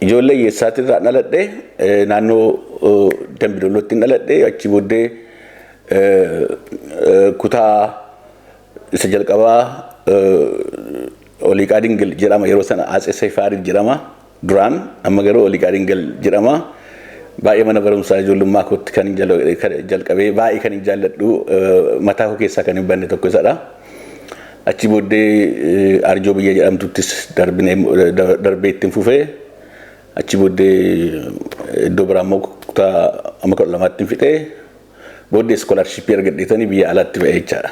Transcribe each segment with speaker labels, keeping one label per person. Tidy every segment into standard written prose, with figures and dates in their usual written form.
Speaker 1: Ijoollee hiyyeessaati irraa dhaladhe, naannoo Dambi Dollootti dhaladhe. Achi booddee kutaa isa jalqabaa Oliiqaa Dingil jedhama yeroo sana, Atsee Seefaarid jedhama duraan, amma garuu Oliiqaa Dingil jedhama. Baay'ee mana barumsaa ijoollummaa kootti kan jalqabee baay'ee kan hin jaalladhu, mataa koo keessaa kan hin banne tokko isadha. Achi booddee Arjoo biyya jedhamtuttis darbee ittiin fufee, achi booddee iddoo biraa immoo kutaa amma 12tti fixee, booddee scholarshipii argadheetanii biyya alaatti ba'ee jechaadha.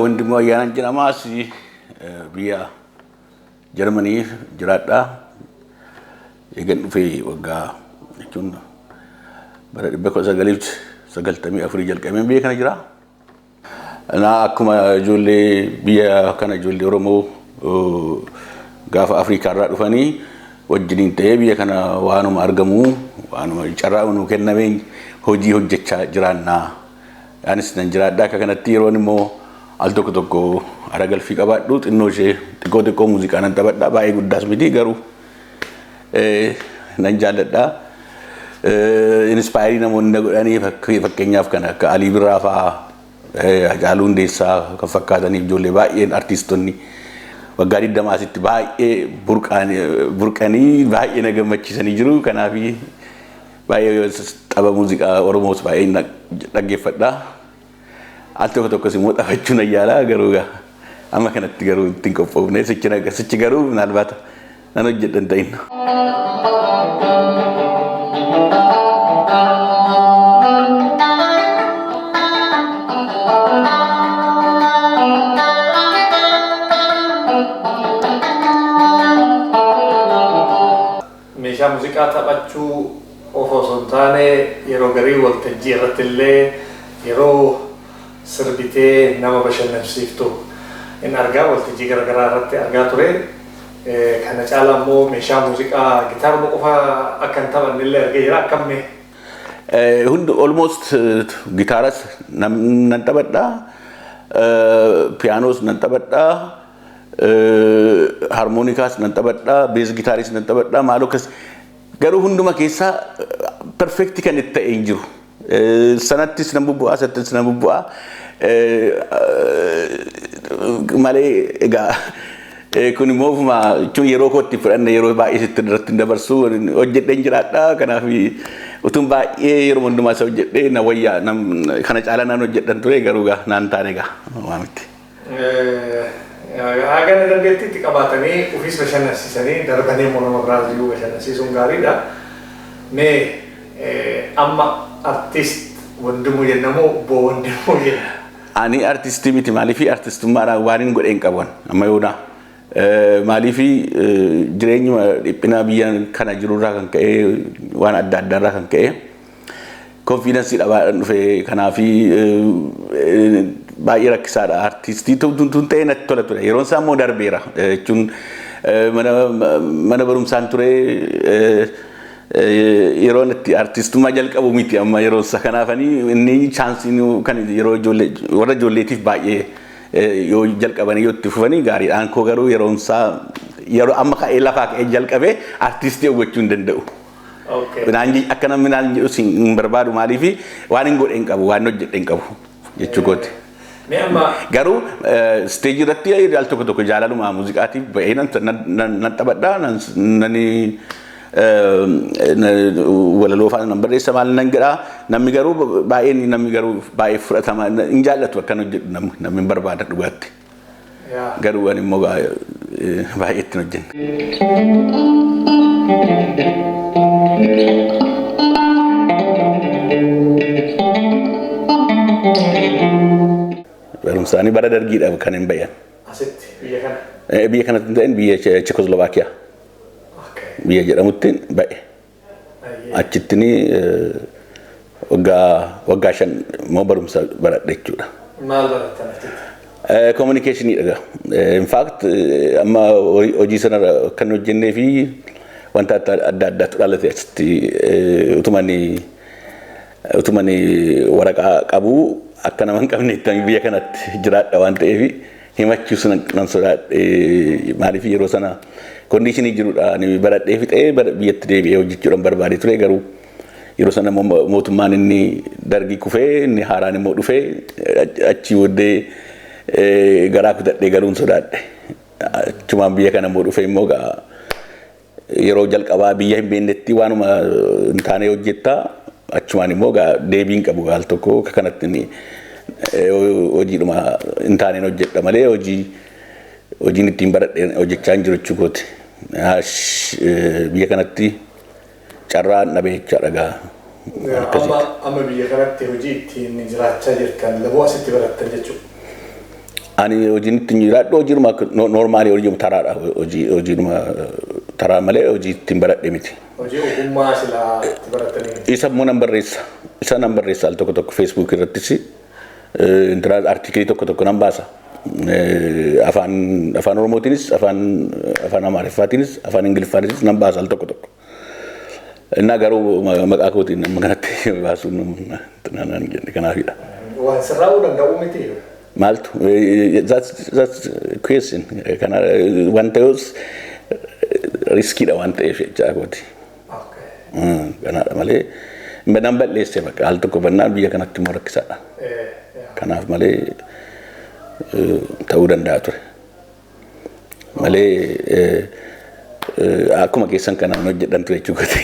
Speaker 1: Wandimmoo Ayyaanaan jedhama, asii biyya Jarmanii jiraadha. Eegan dhufee waggaa jechuun bara 1994 jalqabeen biyya kana jira. Na akkuma ijoollee biyya kana, ijoollee Oromoo gaafa Afrikaa irraa dhufanii wajjiniin ta'ee, biyya kana waanuma argamu, waanuma carraa nuu kennameen hojii hojjechaa jiraannaa. Anis nan jiraadha akka kanatti. Yeroon immoo al tokko tokko ara galfii qabaadhu, xinnoo ishee xiqqoo xiqqoo muuziqaa nan taphadha. Baay'ee guddaas miti, garuu nan jaalladha. Inspire namoonni na godhanii, fakkeenyaaf kan akka Alii Birraa fa'aa, Hacaaluu Hundeessaa kan fakkaataniif, ijoollee baay'een, artiistonni waggaa 20 asitti baay'ee burqanii baay'ee na gammachiisanii jiru. Kanaaf baay'ee tapha muuziqaa Oromoos baay'ee dhaggeeffadha. Al tokko tokkos immoo taphachuu nan yaala, garuu amma kanatti garuu ittiin qophoofne. Sichi garuu minaalbaata nan hojjedhan ta'in.
Speaker 2: Meeshaa muuziqaa taphachuu qofa osoo hin taane, yeroo garii waltajjii irratti illee yeroo sirbitee nama bashannansiiftu in argaa, waltajjii garaagaraa irratti argaa ture. Kana caala immoo meeshaa muuziqaa gitaaruma qofa akka hin taphanne illee argee jira. Akkam mee?
Speaker 1: Hundi almost, gitaaras nan taphadha, piyaanoos nan taphadha, harmoonikaas nan taphadha, bass gitaaris nan taphadha, maaloo akkas. Garuu hunduma keessaa perfect kan itti ta'e hin jiru. Sanattis nan bubbu'aa, sanattis nan bubbu'aa. Malee egaa kun immoo ofuma jechuun yeroo kootti fudhanne, yeroo baay'ee sitti irratti hin dabarsu, hojjedheen jiraadha. Kanaaf utuun baay'ee yeroo hundumaa isa hojjedhee na wayyaa, kana caalaa naan hojjedhan ture, garuu gaa naan taane egaa waa miti.
Speaker 2: Hagana dandeettiitti qabaatanii ofiis bashannansiisanii darbanii immoo nama biraas iyyuu bashannansiisuun gaariidha. Mee amma artist Wandimuu jennamoo obbo Wandimuu jenna?
Speaker 1: Ani artistii miti. Maaliif artistummaadhaan waan hin godhe hin qabu amma yoona. Maaliif jireenyuma dhiphina biyya kana jirurraa kan ka'e, waan adda addaarraa kan ka'e, confidence dhabaadhaan dhufe. Kanaaf baay'ee rakkisaadha. Artistii tun ta'ee natti tola ture. Yeroon isaa immoo darbeera jechuun mana barumsaan ture yeroon itti artistummaa jalqabu miti amma yeroo isaa. Kanaafanii inni chanceiin kan yeroo ijoollee, warra ijoolleetiif baay'ee yoo jalqabanii yoo itti fufanii gaariidhaan. Koo garuu yeroon isaa yeroo amma ka'ee lafaa ka'ee jalqabee artistii gochuu hin danda'u. Naan akka namni naan jedhus hin barbaadu. Maaliif waan hin godhe hin qabu, waan hojjedhe hin qabu jechuu kooti.
Speaker 2: Mee amma
Speaker 1: Garuu stage irratti al tokko tokko jaalaluma muuziqaatiif ba'ee nan taphadha, nan walaloo faana nan barreessa, maal nan jedha. Namni garuu baay'een, namni garuu baay'ee fudhatama hin jaallatu akkan hojjedhu, namni hin barbaada dhugaatti. Garuu ani immoo baay'ee ittiin hojjenne. Barumsaanii bara dargiidhaaf kan hin bayan.
Speaker 2: Asitti biyya kana.
Speaker 1: Biyya kanatti hin ta'in, biyya Chekoslovaakiyaa biyya jedhamutti ba'e. Achittini waggaa 5 immoo barumsa baradhe jechuudha.
Speaker 2: Maal barattan achitti?
Speaker 1: Communicationii. In fact, amma hojii sana kan hojjennee fi wanta adda addaatu dhalate achitti. Utumani waraqaa qabu akka nama hin qabne biyya kanatti jiraadha waan ta'eef himachuus nan sodaadhe. Maaliif yeroo sana conditionii jirudha. Ani baradhee fixee biyyatti deebi'ee hojjechuudhaan barbaade ture. Garuu yeroo sana immoo mootummaan inni dargii kufee inni haaraan immoo dhufee, achii booddee garaa kutadhee galuun sodaadhe. Achumaan biyya kana immoo dhufee immoo yeroo jalqabaa biyya hin beeknetti waanuma hin taane hojjettaa. Achumaan immoo deebiin qabu gaal tokko akka kanatti hojiidhuma hin taaneen hojjedha malee hojiin ittiin baradhee hojjechaa hin jiru jechuu kooti. Biyya kanatti carraa dhabee jechaadha gaa.
Speaker 2: Amma biyya kanatti hojii ittiin jiraachaa jirtan lamoo asitti barattan jechuudha.
Speaker 1: Ani hojiin ittiin jiraadhu hojiidhuma normalii, hojiidhuma taraadha. Hojiidhuma taraa malee hojii ittiin baradhe miti.
Speaker 2: Hojii ogummaa silaa itti barattanii miti.
Speaker 1: Isa immoo nan barreessa. Isa nan barreessa al tokko tokko. Facebook irrattis articleii tokko tokko nan baasa. Afaan Oromootiinis, afaan Amaariffaatiinis, afaan Ingiliffaatiinis nan baasa al tokko tokko. Innaa garuu maqaa kootiin amma kanatti baasuun naan jenne kanaafidha.
Speaker 2: Waan sirraa'uu danda'u miti.
Speaker 1: Maaltu? That's question. Kana wanta yoos riskiidha waan ta'eef jechaa kooti. Kanaadha malee nan balleesse bakka al tokko bannaan biyya kanatti immoo rakkisaadha. Kanaaf malee ta'uu danda'a ture. Malee akkuma keessan kanaan hojjedhan ture jechuudha.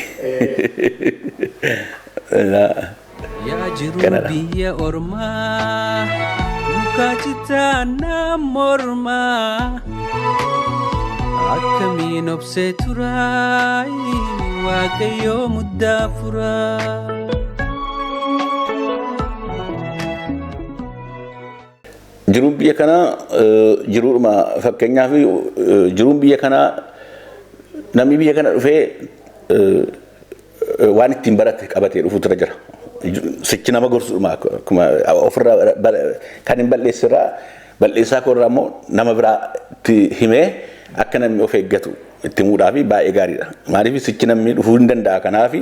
Speaker 3: Yaa jiru
Speaker 1: Kanadha.
Speaker 3: biyya ormaa muka citaa mormaa akkamiin obsee turaay, waaqayyoo muddaa furaa.
Speaker 1: Jiruun biyya kanaa jiruudhuma, fakkeenyaaf jiruun biyya kanaa, namni biyya kana dhufee waan ittiin barate qabatee dhufuutu irra jira. Sichi nama gorsudha akkuma ofirraa kan hin balleessirraa, balleessaa koorraa immoo nama biraatti himee akka namni of eeggatu itti himuudhaaf baay'ee gaariidha. Maaliif sichi namni dhufuu hin danda'a. Kanaaf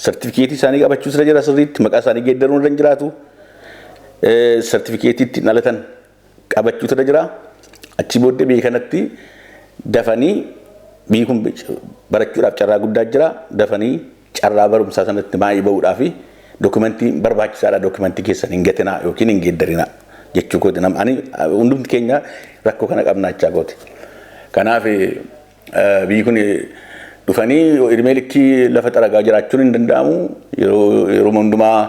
Speaker 1: sartifikeetii isaanii qabachuu irra jira sirriitti, maqaa isaanii geeddaruun irra hin jiraatu. Sartifikeetii ittiin dhalatan qabachuutu irra jira. Achi booddee biyya kanatti dafanii, biyyi kun barachuudhaaf carraa guddaa jira. Dafanii carraa barumsaa sanatti maayii bahuudhaaf documentii barbaachisaadha. Documentii keessan hin gatinaa yookiin hin geeddarinaa jechuu kooti. Ani hundumti keenya rakkoo kana qabnaa jechaa kooti. Kanaaf biyyi kun dhufanii ilmee likkii lafa xaragaa jiraachuun hin danda'amu. Yeroo hundumaa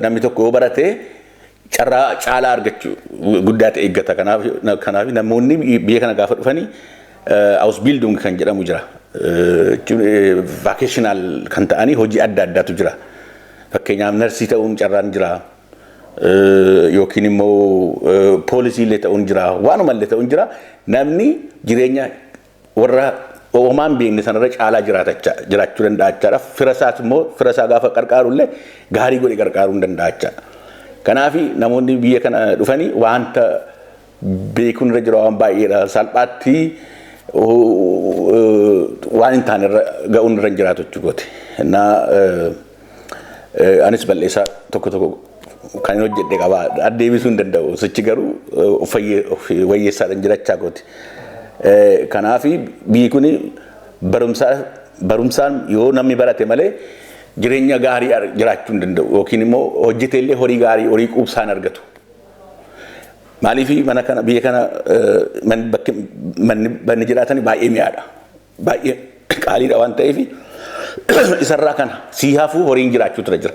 Speaker 1: namni tokko yoo barate carraa caalaa argachuu guddaa ta'e eeggata. Kanaaf namoonni biyya kana gaafa dhufanii Ausbildung kan jedhamu jira. Vocational kan ta'anii hojii adda addaatu jira. Fakkeenyaaf narsii ta'uun carraan jira. Yookiin immoo poolisii illee ta'uun jira. Waanuma illee ta'uun jira. Namni jireenya warra homaa hin beekne sanarra caalaa jiraachuu danda'a jechaadha. Fira isaas immoo, fira isaa gaafa qarqaaru illee gaarii godhe qarqaaruu hin danda'a jechaadha. Kanaaf namoonni biyya kana dhufanii wanta beekuun irra jira waan baay'eedha. Salphaatti waan hin taane irra ga'uun irra hin jiraatu jechuudha. Innaa anis balleessaa tokko tokko kan hin hojjedhe qaba. Addeebisuu hin danda'u. Sichi garuu of wayyeessaadhaan jirachaa kooti. Kanaaf biyyi kun barumsaan yoo namni barate malee jireenya gaarii jiraachuu hin danda'u yookiin immoo hojjetee illee horii gaarii, horii quubsaan argatu. Maaliif mana kana, biyya kana, manni jiraatan baay'ee mi'aadha. Baay'ee qaaliidha waan ta'eef isarraa kana sii hafuu horiin jiraachuu tura jira.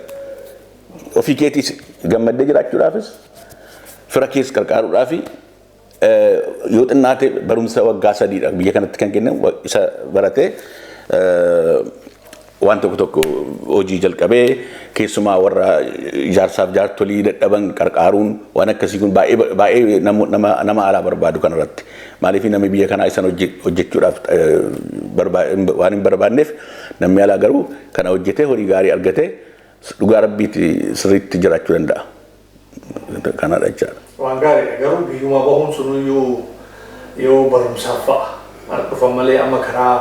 Speaker 1: Ofii keetiis gammaddee jiraachuudhaafis, fira kees qarqaaruudhaafi yoo xinnaate barumsa waggaa 3dha biyya kanatti kan kennamu. Isa baratee waan tokko tokko hojii jalqabee, keessumaa warra ijaarsaaf jaartolii dadhaban qarqaaruun, waan akkasii kun baay'ee baay'ee nama alaa barbaadu kanarratti. Maaliif namni biyya kanaa isan hojjechuudhaaf waan hin barbaanneef, namni alaa garuu kana hojjetee horii gaarii argatee dhugaa Rabbiitti sirriitti jiraachuu danda'a. Kanadha jechaadha.
Speaker 2: Waan gaariidha, garuu biyyuma bahuun sunuyyuu yoo barumsaaf fa'a dhufan malee, amma karaa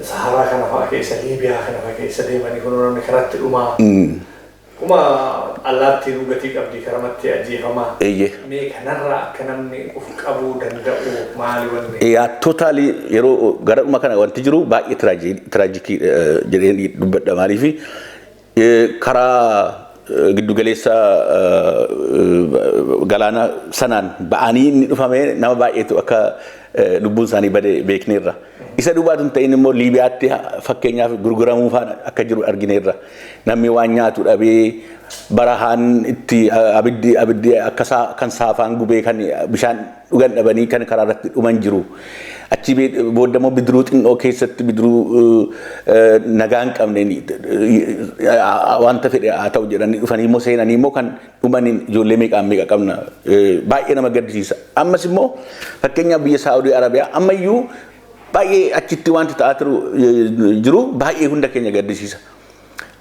Speaker 2: Saharaa kana fa'a keessa, Liibiyaa kana fa'a keessa deemanii kun namni karaatti dhumaa. Kuma allaattiin gatii qabdi, karamatti ajjeefamaa. Mee kanarraa akka namni of qabuu danda'u maali wanni?
Speaker 1: Yaa, totally, yeroo gara dhuma kana wanti jiru baay'ee tragic jedhee dubbadha. Maaliif karaa giddugaleessa galaana sanaan ba'anii inni dhufamee nama baay'eetu akka lubbuun isaanii bade beekneerra. Isa dubaatu hin ta'in immoo Liibiyaatti fakkeenyaaf gurguramuu faana akka jiru argineerra. Namni waan nyaatu dhabee barahaan itti abiddi akka kan saafaan gubee, kan bishaan dhugan dhabanii kan karaa irratti dhuman jiru. Achi booda immoo bidiruu xinnoo keessatti, bidiruu nagaa hin qabne, wanta fedhe haa ta'u jedhanii dhufanii immoo seenanii immoo kan dhuman ijoollee meeqaan meeqa qabna, baay'ee nama gaddisiisa. Ammas immoo fakkeenyaaf biyya Saa'udii Arabiyaa ammayyuu baay'ee achitti wanti ta'aa jiru baay'ee hunda keenya gaddisiisa.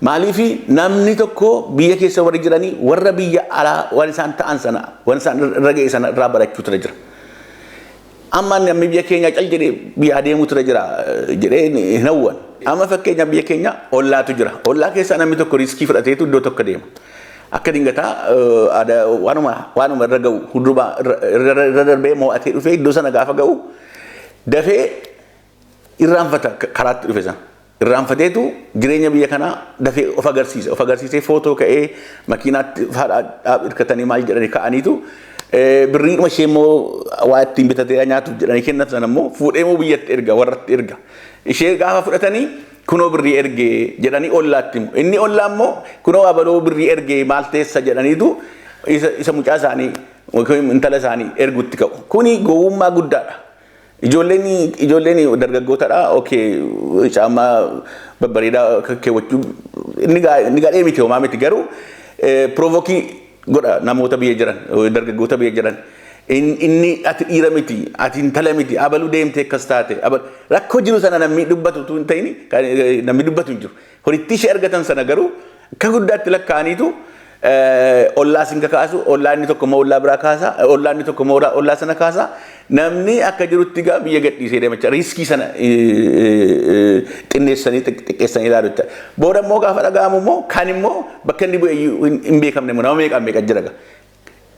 Speaker 1: Maaliif namni tokko biyya keessa warri jiranii warra biyya alaa waan isaan ta'an sana, waan isaan irra ga'e sana irraa barachuu tura jira. Amma namni biyya keenya cal jedhee biyya adeemuu tura jira jedhee hin hawwan. Amma fakkeenyaaf biyya keenya ollaatu jira. Ollaa keessaa namni tokko risk fudhateetu iddoo tokko deema. Akka dingataa waanuma irra ga'u hundumaa irra darbee mo'atee dhufee iddoo sana gaafa ga'u dafee irraanfata karaatti dhufe sana. Irraanfateetu jireenya biyya kanaa dafee of agarsiisa. Of agarsiisee footoo ka'ee makiinaatti hirkatanii maal jedhanii ka'aniitu birriidhuma ishee immoo waa ittiin bitatee nyaatuuf jedhanii kennan sana immoo fuudhee immoo biyyatti erga, warratti erga. Ishee gaafa fudhatanii kunoo birrii ergee jedhanii ollaatti himu. Inni ollaa immoo kunoo abaloo birrii ergee maal teessa jedhaniitu isa mucaa isaanii yookiin intala isaanii ergutti ka'u. Kuni gowwummaa guddaadha. Ijoolleen dargaggootadha. Okay, caammaa babbareedaa keewwachuu inni gadhee miti, homaa miti, garuu provoke godha namoota biyya jiran, dargaggoota biyya jiran. Inni ati dhiira miti, ati intala miti, abaluu deemtee akkas taate. Rakkoo jiru sana namni dubbatu utuu hin ta'in, namni dubbatu hin jiru. Horitti ishee argatan sana garuu akka guddaatti lakkaa'aniitu ollaa sin kakaasu, ollaa inni tokko immoo ollaa biraa kaasa, ollaa inni tokko immoo ollaa sana kaasa. Namni akka jirutti gaa biyya gadhiisee deema. Risk sana xinneessanii xiqqeessanii ilaalu jecha. Booda immoo gaafa dhaga'amu immoo kan immoo bakka inni bu'e hin beekamne immoo nama meeqaan meeqa jira gaa.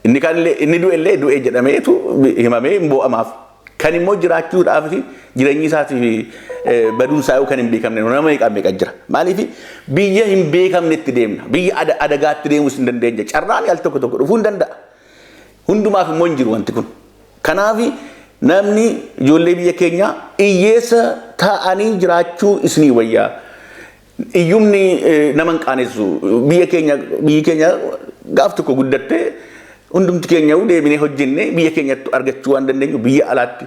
Speaker 1: Inni kan inni du'e illee du'e jedhameetu himamee hin boo'amaaf. Kan immoo jiraachuudhaaf jireenyi isaatii baduun isaa kan hin beekamne nama meeqaan meeqa jira. Maaliif biyya hin beekamnetti deemna? Biyya adagaatti deemuus hin dandeenya. Carraan al tokko tokko dhufuu hin danda'a. Hundumaaf immoo hin jiru wanti kun. Kanaaf namni ijoollee biyya keenyaa hiyyeessa taa'anii jiraachuu isinii wayyaa. Iyyumni nama hin qaanessu. Biyyi keenya gaaf tokko guddattee hundumti keenya deebinee hojjennee biyya keenyatti argachuu waan dandeenyu biyya alaatti.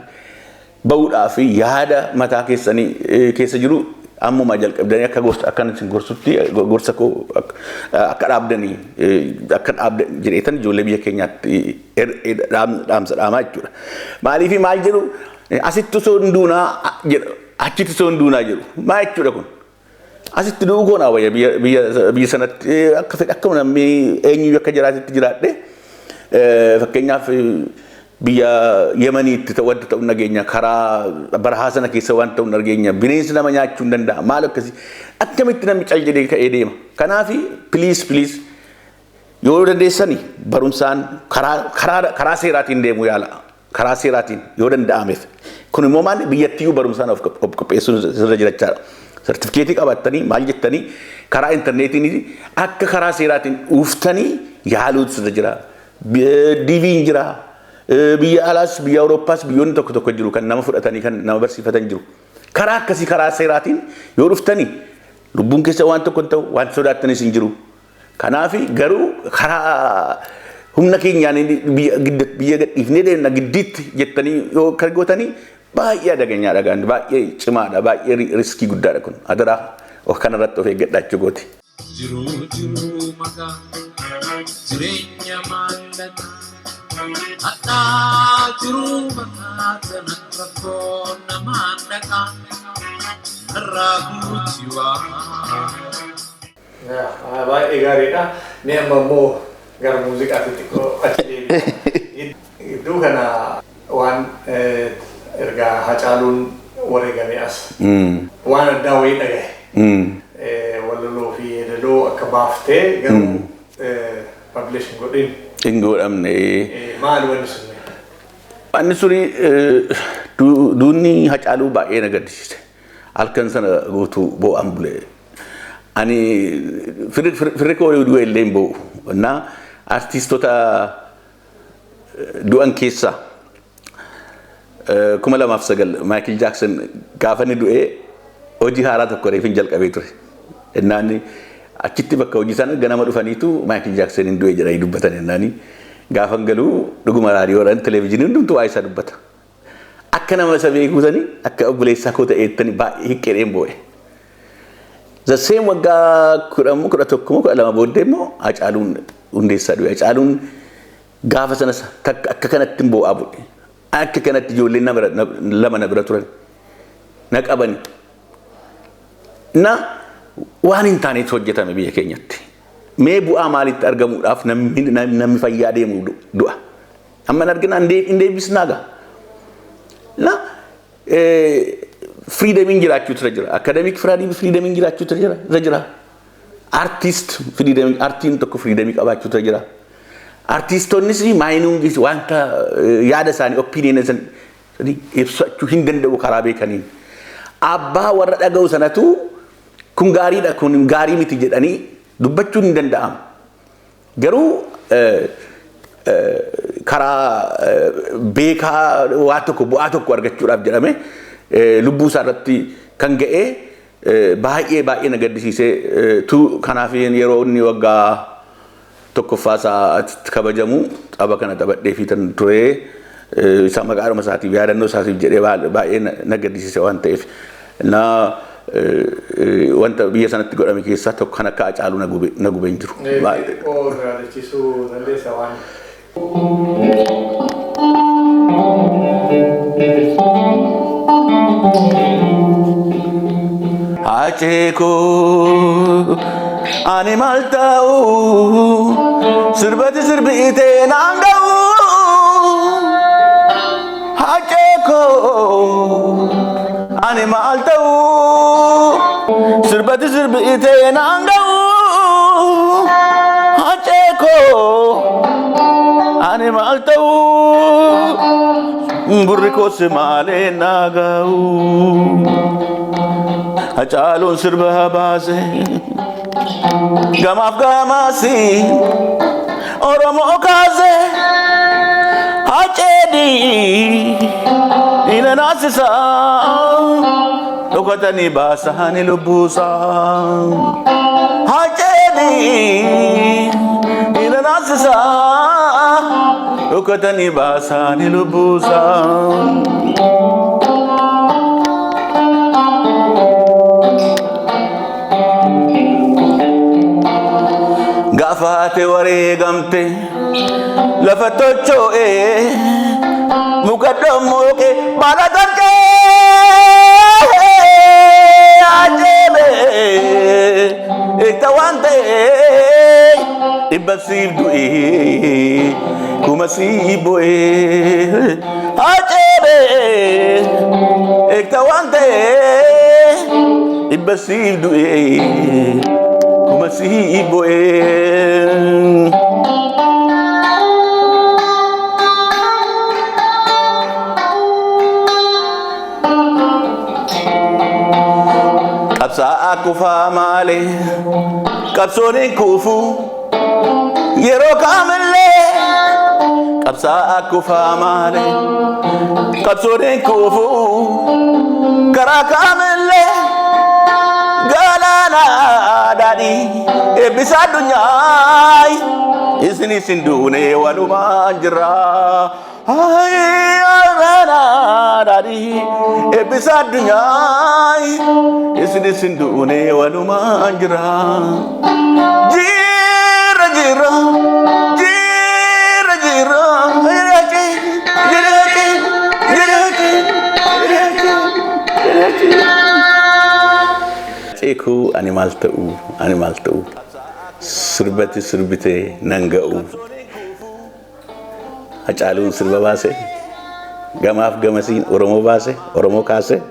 Speaker 1: Bahuudhaaf yaada mataa keessanii keessa jiru ammuma jalqabdanii akka gorsa akka isin gorsutti gorsa koo akka dhaabdanii akka dhaabdan jedheetan ijoollee biyya keenyaatti dhaamsa dhaamaa jechuudha. Maaliif maal jedhu, asitti osoo hin duunaa jedhu, achitti osoo hin duunaa jedhu. Maal jechuudha kun? Asitti du'uu koo naa wayya. Biyya sanatti akka fedhe akka namni eenyuyyuu akka jiraatetti jiraadhe. Fakkeenyaaf biyya Yemaniitti wanta ta'u nageenya, karaa barahaa sana keessa waan ta'u nageenya, bineensi nama nyaachuu hin danda'a, maal akkasii, akkamitti namni cal jedhee ka'ee deema? Kanaaf please, please, yoo dandeessani barumsaan karaa seeraatiin deemuu yaala, karaa seeraatiin yoo danda'ameef. Kun immoo maal, biyyattiyyuu barumsaan of qopheessuun sirra jirachaadha. Sartifikeetii qabattanii maal jettanii karaa intarneetiin akka karaa seeraatiin dhuuftanii yaaluutu sirra jira. DV'n jira. Biyya alaas, biyya Awurooppaas biyyoonni tokko tokko jiru, kan nama fudhatanii kan nama barsiifatan jiru. Karaa akkasii karaa seeraatiin yoo dhuftanii lubbuun keessa waan tokko hin ta'u, waan sodaattanis hin jiru. Kanaaf garuu karaa humna keenyaan biyya gadhiifnee deemna giddiitti jettanii yoo kan gootanii baay'ee adaganyaadha, gaandi baay'ee cimaadha, baay'ee risk guddaadha kun. Adaraa of kanarratti of eeggadhaa jechuu gooti.
Speaker 4: Jiruu jiruu maqaa jireenya maallaqaa hadhaa jiruu maqaa tana rakkoo namaan dhaqaa narraa guuti waa.
Speaker 2: Baay'ee gaariidha. Mee amma immoo gara muuziqaatti xiqqoo achi deebi'a. Gidduu kana waan erga Hacaaluun wareegame as waan addaa wayii dhagahe. Walaloo fi yeedaloo akka baaftee garuu publish hin godhin.
Speaker 1: Hin godhamne.
Speaker 2: Maali wanni sun?
Speaker 1: Wanni suni duunni Hacaaluu baay'ee na gaddisiise. Halkan sana guutuu boo'an bule. Ani firri koo du'e illee hin boo'u. Na artiistota du'an keessaa 2009 Michael Jackson gaafa inni du'ee hojii haaraa tokko reefin jalqabee ture. Innaan achitti bakka hojii sana ganama dhufaniitu Michael Jackson hin du'e jedhanii dubbatan. Innaani gaafan galuu dhuguma raadiyoodhaan televezyiiniin hundumtuu waa isaa dubbata. Akka nama isa beekuutanii akka obboleessaa koo ta'eettanii baay'ee hiqqeedheen boo'e. The same waggaa 10, 11, 12 booddee immoo Hacaaluun Hundeessaa du'e. Hacaaluun gaafa sanas akka kanatti hin boo'aa bu'e. Akka kanatti ijoolleen lama na bira turan. Na qabani. Na waan hin taanetu hojjetame biyya keenyatti. Mee bu'aa maalitti argamuudhaaf namni fayyaa deemu du'a? Amma hin argina, hin deebisnaa gaa. Na freedomiin jiraachuutu irra jira. Academic freedomiin jiraachuutu irra jira. Artist freedomii, artiin tokko freedomii qabaachuutu irra jira. Artiistonnis maayinuun wanta yaada isaanii, opinion isaanii ibsachuu hin danda'u karaa beekaniin. Abbaa warra dhaga'u sanatu kun gaariidha, kun gaarii miti jedhanii dubbachuun hin danda'amu. Garuu karaa beekaa waa tokko bu'aa tokko argachuudhaaf jedhame lubbuu isaa irratti kan ga'e baay'ee baay'ee na gaddisiisee tu. Kanaaf yeroo inni waggaa tokkoffaa isaa kabajamu tapha kana taphadhee fi tan ture isa maqaadhuma isaatiif, yaadannoo isaatiif jedhee baay'ee na gaddisiise waan ta'eef. Na wanta biyya sanatti godhame keessaa tokko kan akka Hacaaluu na gube hin jiru.
Speaker 2: Xiqqoo nu yaadachiisuu dandeessa waan.
Speaker 1: Haceekoo, ani maal ta'u, sirbati sirbitee naan ga'u. Haceekoo, ani maal ta'u, sirbati sirbitee naan ga'u. Haceekoo, ani maal ta'u, gurri koos maalee naa ga'u. Hacaaluun sirba baase gamaaf gamaasi Oromoo kaase. Haceedii ina naasisa, dhokatanii baasanii lubbuusaa. Haceedii ina naasisa, dhokatanii baasanii lubbuusaa. Wareegamte lafa tocho'ee muka dhommoqe baala tarcee ajeebe eegta waan ta'ee 100 siif du'ee 1000 siif bo'ee ajeebe eegta waan ta'ee 100 siif du'ee 1000 siif bo'ee. Qabsaa'aa kufaa malee qabsoon hin kufu yeroo kaamillee, qabsaa'aa kufaa malee qabsoon hin kufu karaa kaamillee. Galaana daadhii eebbisa addunyaa, isin isin duune walumaan jirra. Galaana daadhii eebbisa addunyaa, isin isin duune walumaan jirra. Jira jira jira jira jira jira jira jira jira. Ceekuu ani maal ta'u, ani maal ta'u, sirbati sirbitee nan ga'u. Hacaaluun sirba baase, gamaaf gamasiin Oromoo baase, Oromoo kaase.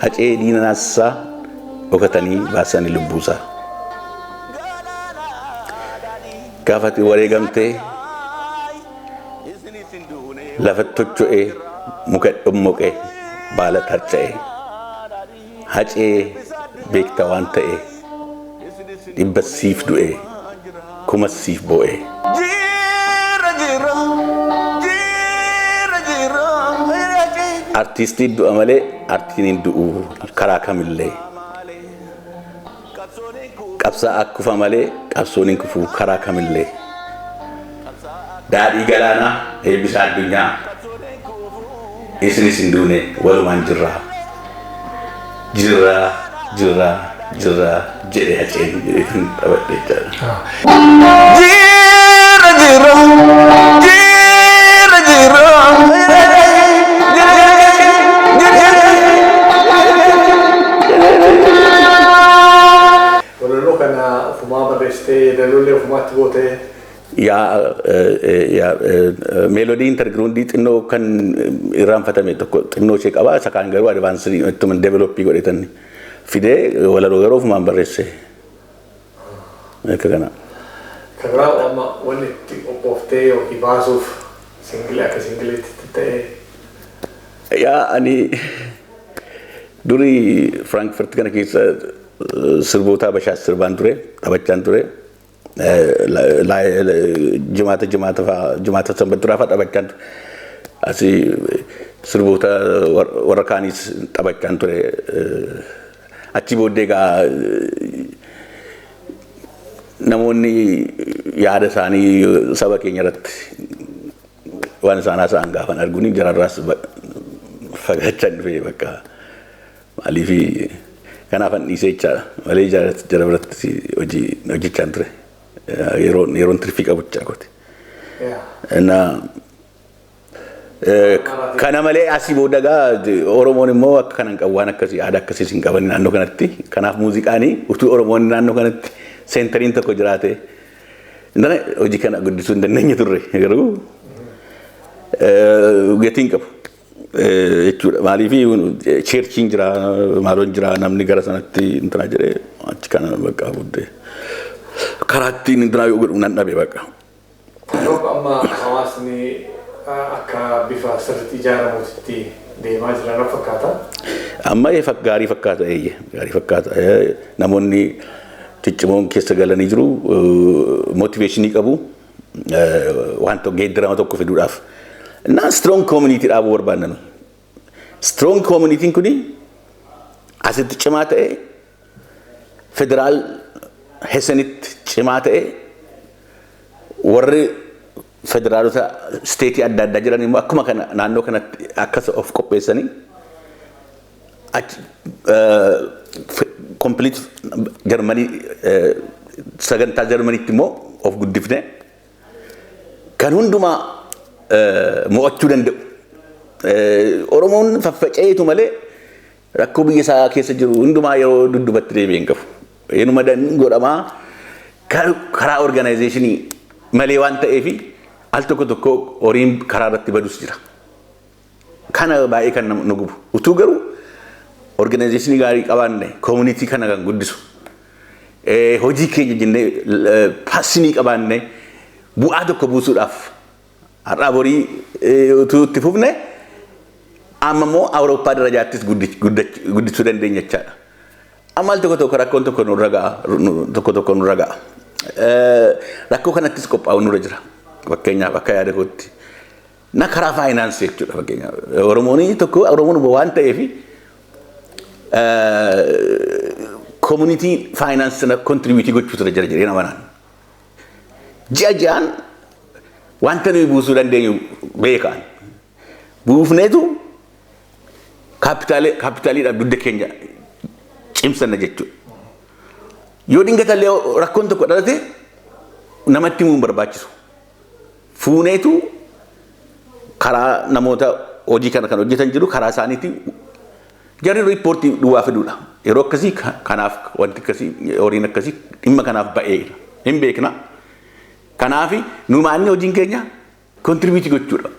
Speaker 1: Hacee diina naasisaa dhokatanii baasanii lubbuusaa. Gaafati wareegamtee lafa tocho'ee muka dhommoqee baala tarca'ee, Hacee beekta waan ta'e 100 siif du'e 1000 siif boo'e. Jira jira jira jira. Artiistiin du'a malee artiin hin du'u karaa kamillee. Qabsaa'aa kufa malee qabsoon hin kufu karaa kamillee. Daadhii galaanaa eebbisa addunyaa, isinis hin duune walumaan jirraa. Jirraa jirraa jirraa jedhe Haceen jedheetin taphadhe jechaadha. Jira jira jira jira jira jira.
Speaker 2: Walaloo kana ofumaa barreessitee, yeedaloollee ofumaatti gootee?
Speaker 1: Yaa yaa, meelodii hintergrundii xinnoo kan irraanfatame tokko xinnoo ishee qaba. Isa kaan garuu advance ittuma develop godhetan fidee, walaloo garuu ofumaan barreesse. Akka kana.
Speaker 2: Kan biraa amma wanni itti qophooftee yookiin baasuuf single akka singleitti ta'ee?
Speaker 1: Yaa, ani durii Frankfurt kana keessa sirboota Habashaas sirbaan ture, taphachaan ture. Jimaata jimaata fa'aa, jimaata sanbata duraa fa'aa taphachaan ture. Asii sirboota warra kaaniis taphachaan ture. Achi booddee egaa namoonni yaada isaanii saba keenya irratti waan isaan haasa'an gaafan arguun jararraas fagaachaa dhufe. Bakka maaliif kanaafan dhiisee jechaadha malee jara biratti hojii hojjechaan ture yeroon tirfii qabu jechaa kooti. Kana malee asii booda gaa Oromoon immoo akka kanan qabu, waan akkasii aadaa akkasiis hin qaban naannoo kanatti. Kanaaf muuziqaanii utuu Oromoon naannoo kanatti centeriin tokko jiraate hojii kana guddisuu hin dandeenye turre, garuu gatii hin qabu jechuudha. Maaliif churchiin jira, maaloon jira, namni gara sanatti intina jedhee achi kana bakka booddee karaa ittiin intina yoo godhu nan dhabe bakka.
Speaker 2: Amma hawaasni akka bifa sirriitti ijaaramuutti deemaa jiran fakkaata.
Speaker 1: Amma gaarii fakkaata, eeyye, gaarii fakkaata. Namoonni ciccimoon keessa galanii jiru, motivation qabu waan tokko geeddarama tokko fiduudhaaf. Naan strong community dhaabuu barbaanna nuyi. Strong communityn kuni asitti cimaa ta'e, federaal Hessenitti cimaa ta'e, warri federaalota state adda addaa jiran immoo akkuma kana naannoo kanatti akkas of qopheessanii achi complete Jarmanii, sagantaa Jarmaniitti immoo of guddifne kan hundumaa mo'achuu danda'u. Oromoon faffaca'eetu malee rakkoo biyya isaa keessa jiru hundumaa yeroo dudduubatti deebi'ee hin qabu. Inuma godhamaa karaa organization malee waan ta'eef al tokko tokko horiin karaa irratti badus jira. Kana baay'ee kan nu gubu. Utuu garuu organization gaarii qabaanne, community kana kan guddisu, hojii keenya jennee passion qabaanne, bu'aa tokko buusuudhaaf har'aa borii utuu itti fufne, amma immoo Awurooppaa darajaattis guddisuu dandeenya jechaadha. Amma al tokko tokko rakkoon tokko nurra ga'a, tokko tokko nurra ga'a. Rakkoo kanattis qophaa'u nurra jira. Fakkeenyaaf, akka yaada kootti. Na karaa faayinaansii jechuudha fakkeenyaaf. Oromoon tokko Oromoon waan ta'eef community finance sana contribute gochuutu irra jira jedhee nama naan. Ji'a ji'aan wanta nuyi buusuu dandeenyu beekaan. Buufneetu kaapitaaliidhaaf dugda keenya cimsanna jechuudha. Yoo dingatallee rakkoon tokko dhalate, namatti himuu hin barbaachisu. Fuuneetu karaa namoota hojii kana kan hojjetan jiru, karaa isaaniitiin jarri riippoortii duwwaa fiduudha. Yeroo akkasii kanaaf wanti akkasii, horiin akkasii dhimma kanaaf ba'eera. Hin beekna. Kanaaf nu maanni hojiin keenya contribute gochuudha.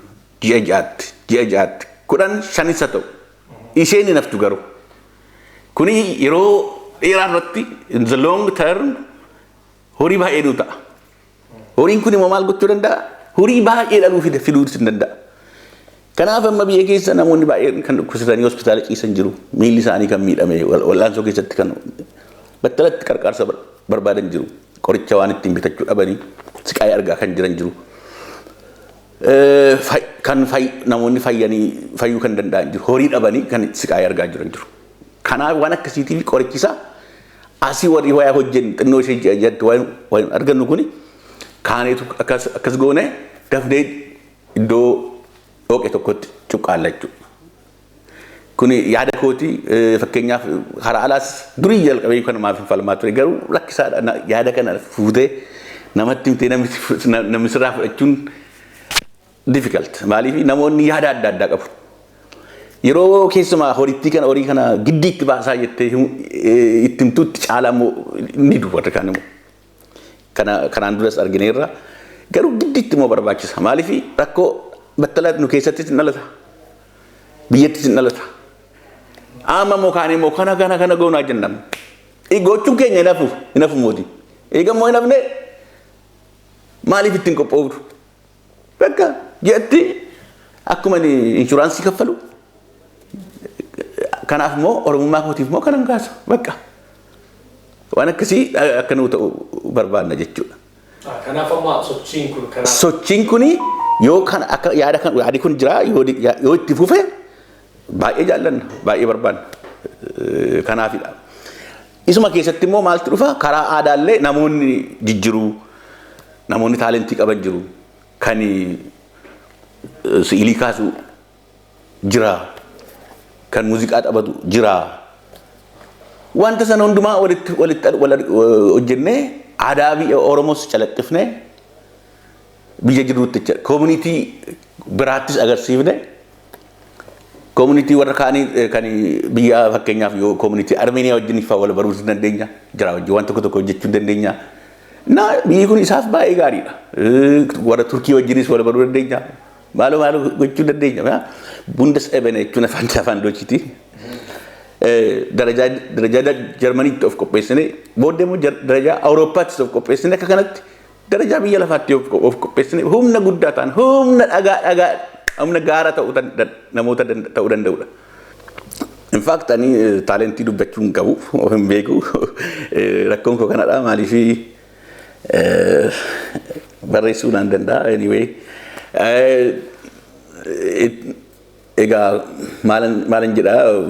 Speaker 1: Ji'a ji'aatti, ji'a ji'aatti 10, 5s haa ta'u. Isheen hin haftu garuu. Kuni yeroo dheeraa irratti, in the long term, horii baay'ee nu ta'a. Horiin kun immoo maal gochuu danda'a? Horii baay'ee dhaluu fiduu hin danda'a. Kanaaf amma biyya keessa namoonni baay'een kan dhukkubsatanii hospitaala ciisan jiru. Miilli isaanii kan miidhame wal'aansoo keessatti kan battalatti qarqaarsa barbaadan jiru. Qoricha waan ittiin bitachuu dhabanii siqaayii argaa kan jiran jiru. Kan namoonni fayyanii fayyuu kan danda'an jiru. Horii dhabanii kan siqaayii argaa jiran jiru. Kanaaf waan akkasiitiif qorichisaa asii warri wayaa hojjennu xinnoo ishee ji'a ji'atti waan argannu kuni kaaneetu akkas goone dafnee iddoo dhooqe tokkotti cuqqaalla jechuudha. Kuni yaada kooti. Fakkeenyaaf, karaa alaas durii jalqabee kanumaaf hin falmaa ture, garuu rakkisaadha. Yaada kana fuutee namatti himtee namni sirraa fudhachuun difficult. Maaliif? Namoonni yaada adda addaa qabu. Yeroo keessumaa horittii kana, horii kana giddiitti baasaa jettee itti himtuutti caalaa immoo ni du'u warri kaan immoo. Kana kanaan duras argineerra. Garuu giddiitti immoo barbaachisa. Maaliif? Rakkoo battalaa nu keessattis hin dhalata. Biyyattis hin dhalata. Amma immoo kaan immoo kana kana kana goonaa jennaan. Gochuun keenya hin hafu, hin hafu mooti. Eega immoo hin hafne, maaliif ittiin qophoofnu? Bakka ji'atti akkuma inshuraansii kaffalu. Kanaaf immoo Oromummaa kootiif immoo kanan kaasa bakka. Waan akkasii akka nuu ta'u barbaanna jechuudha.
Speaker 2: Kanaaf amma sochiin kun kanaaf.
Speaker 1: Sochiin kuni yoo kan akka yaada kan yaadi kun jira, yoo itti fufe baay'ee jaallanna, baay'ee barbaanna. Kanaafidha. Isuma keessatti immoo maaltu dhufa? Karaa aadaallee namoonni jijjiru, namoonni talent qaban jiru, kan si'ilii kaasu jira, kan muuziqaa taphatu jira. Wanta sana hundumaa walitti hojjennee aadaa biyya Oromoos calaqqifnee biyya jiruutti jechuudha. Community biraattis agarsiifne, community warra kaanii kan biyya, fakkeenyaaf yoo community Armeeniyaa wajjin fa'aa wal baruu dandeenya. Jira wajjin waan tokko tokko hojjechuu dandeenya. Na biyyi kun isaaf baay'ee gaariidha. Warra Turkii wajjinis wal baruu dandeenya. Maaloo maaloo gochuu dandeenya. Bundesebene jechuun afaan Doochiiti. Darajaa Jarmaniitti of qopheessine, booddee immoo darajaa Awurooppaattis of qopheessine, akka kanatti darajaa biyya lafaatti of qopheessine, humna guddaa ta'an, humna dhagaa humna gaara ta'uu namoota ta'uu danda'udha. In fact, ani talent dubbachuu hin qabu, of hin beeku. Rakkoon koo kanadha. Maaliif, barreessuu naan danda'a anyway. Egaa maalan jedhaa,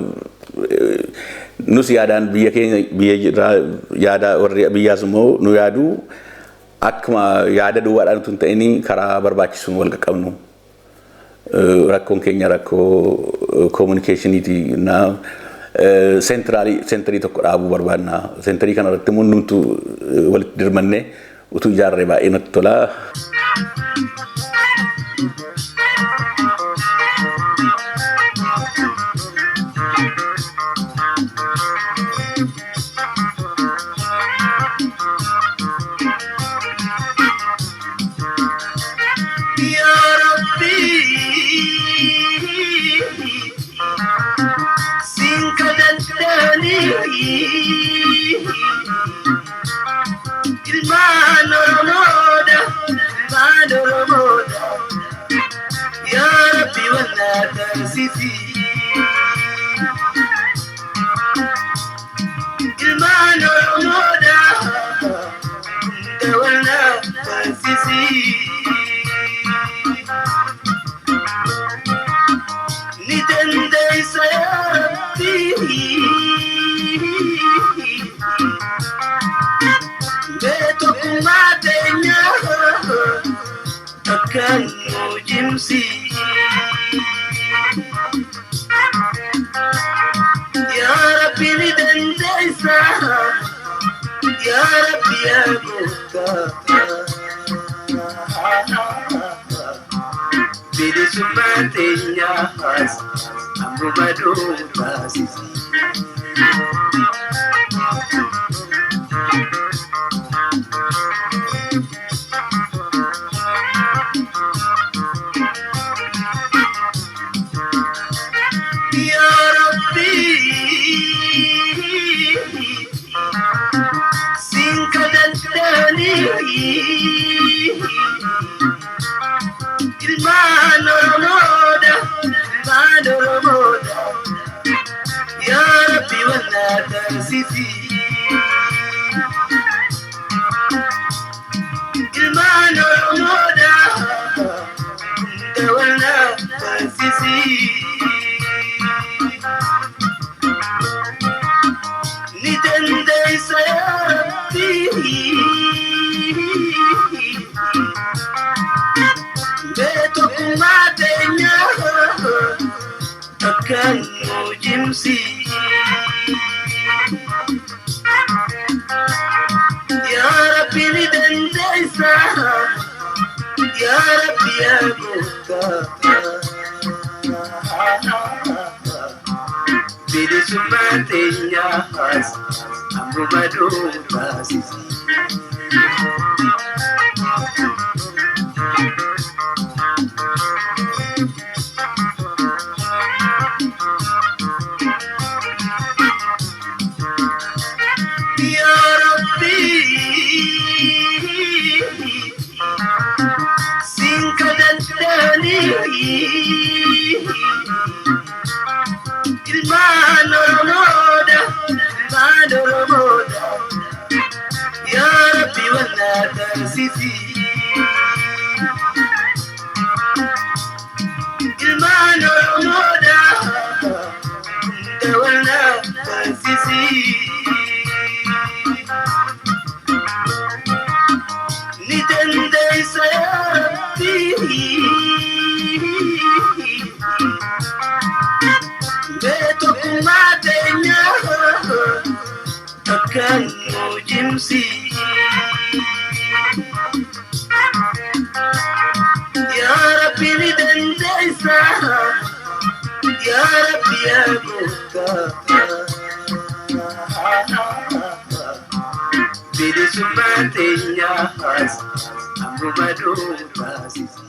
Speaker 1: nus yaadaan biyya keenya biyya jirraa, yaada warri biyyaas immoo nu yaadu, akkuma yaada duwwaadhaan utuu hin ta'in karaa barbaachisuun wal qaqqabnu. Rakkoon keenya rakkoo communicationiiti. Na center tokko dhaabuu barbaadna. Center kana irratti immoo hundumtuu walitti dirmannee Utuu ijaarree baay'ee natti tola.
Speaker 5: Ya Rabbi, sin kadhattanii ilmaan Oromoodha, ilmaan Oromoodha. Ya Rabbi wallaa taasisi. Ilmaan Oromoodha, hunda wallaa taasisi. Ni dandeessa yaa Rabbi. Mee tokkummaa teenya takka nu cimsi. Yaa Rabbi ni dandeessa. Yaa Rabbi yaa gooftaa. Bilisummaa teenyaas ammuma dhuunfaasisi. Yaa Rabbi, sin kadhattanii ilmaan Oromoodha, ilmaan Oromoodha. Yaa Rabbi wallaa taasisi. Ilmaan Oromoodha, hunda wallaa taasisi. Ni dandeessa yaa Rabbi. Mee tokkummaa teenya takka nu cimsi. Yaa Rabbi ni dandeessa. Yaa Rabbi yaa gooftaa. Bilisummaa teenyaas ammuma dhuunfaasisi. Yaa Rabbi, sin kadhattanii ilmaan Oromoodha, ilmaan Oromoodha. Yaa Rabbi wallaa taasisi. Ilmaan Oromoodha, hunda wallaa taasisi. Ni dandeessa yaa Rabbi. Mee tokkummaa teenya takka nu cimsi. Yaa Rabbi ni dandeessa. Yaa Rabbi yaa gooftaa. Bilisummaa teenyaas ammuma dhuunfaasisi.